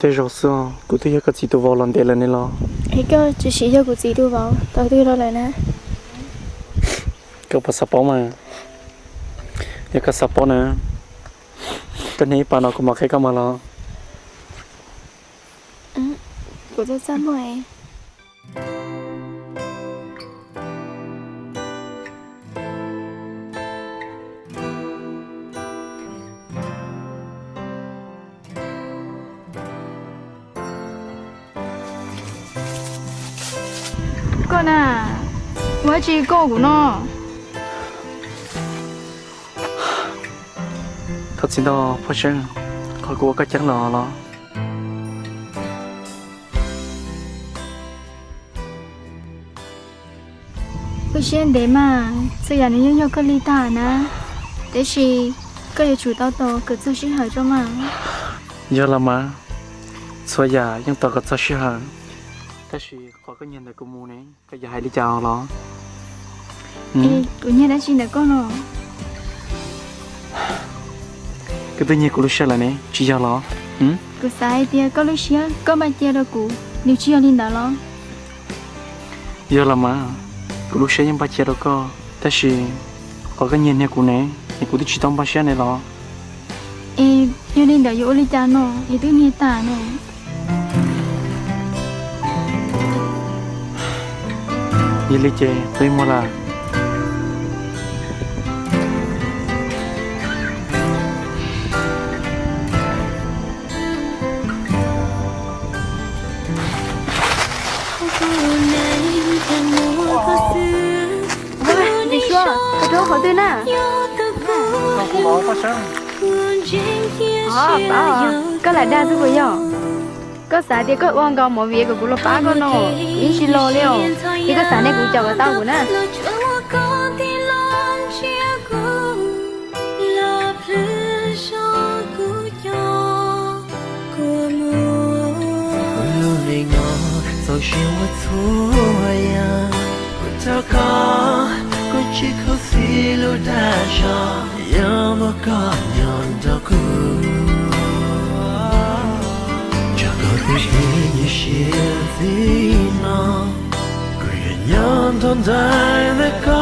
Tej zaum xwb kuv twb yog koj txiv tus vauv los ntev lawm ne los. Es koj tsis siv yog kuv txiv tus vauv tau twg los lawm na? Koj puas xav paub mas? Yog koj xav paub na, koj niaj ib pas no kuv mam qhia koj mas los. Kuv txaj txaj muag. Koj na, ua dab tsi koj kuv no? Thov txim ntau Paj Seeb, qhov kuv ua koj ceeb los los. Koj siab ntev mas, txhua yam nws yeej yog koj li tag na, tab sis koj yuav tsum tau tos kom txog sij hawm tso mas. Yog los mas, txhua yam yeej tos kom txog sij hawm, tab sis qhov koj nyiag ntawm kuv mus ne, koj yuav hais li cas los? Kuv nyiag dab tsi ntawm koj no? Koj twb nyiag kuv lub siab lawm ne, tsis yog los? Kuv xav hais tias koj lub siab koj npaj cia rau kuv, nws tsis yog li ntawd los? Yog los mas, kuv lub siab yeej npaj cia rau koj, tab sis qhov koj nyiag niag kuv ne, es kuv twb tsis tau npaj siab ne los? Es yog li ntawd yuav ua li cas no, es twb niag tas no. Yog li ces peb mus lawm. Ua, Lis Suab, koj rau qhov twg na? Koj lam dag xwb puas yog? Koj xav tias koj ua nkaus movie kom kuv los pab koj no, kuv yeej tsis los li os. Yog koj xav ne kuv caum kom tau kuv na. Kuv lub neej no txaus siab ua txhua yam, kuv thov koj, koj tsis khuv xim lub dag zog, yog muaj koj nyob nrog kuv. Tso koj tus kheej ywg siab txij no, kuv yuav nyob nrog nraim ntawm koj.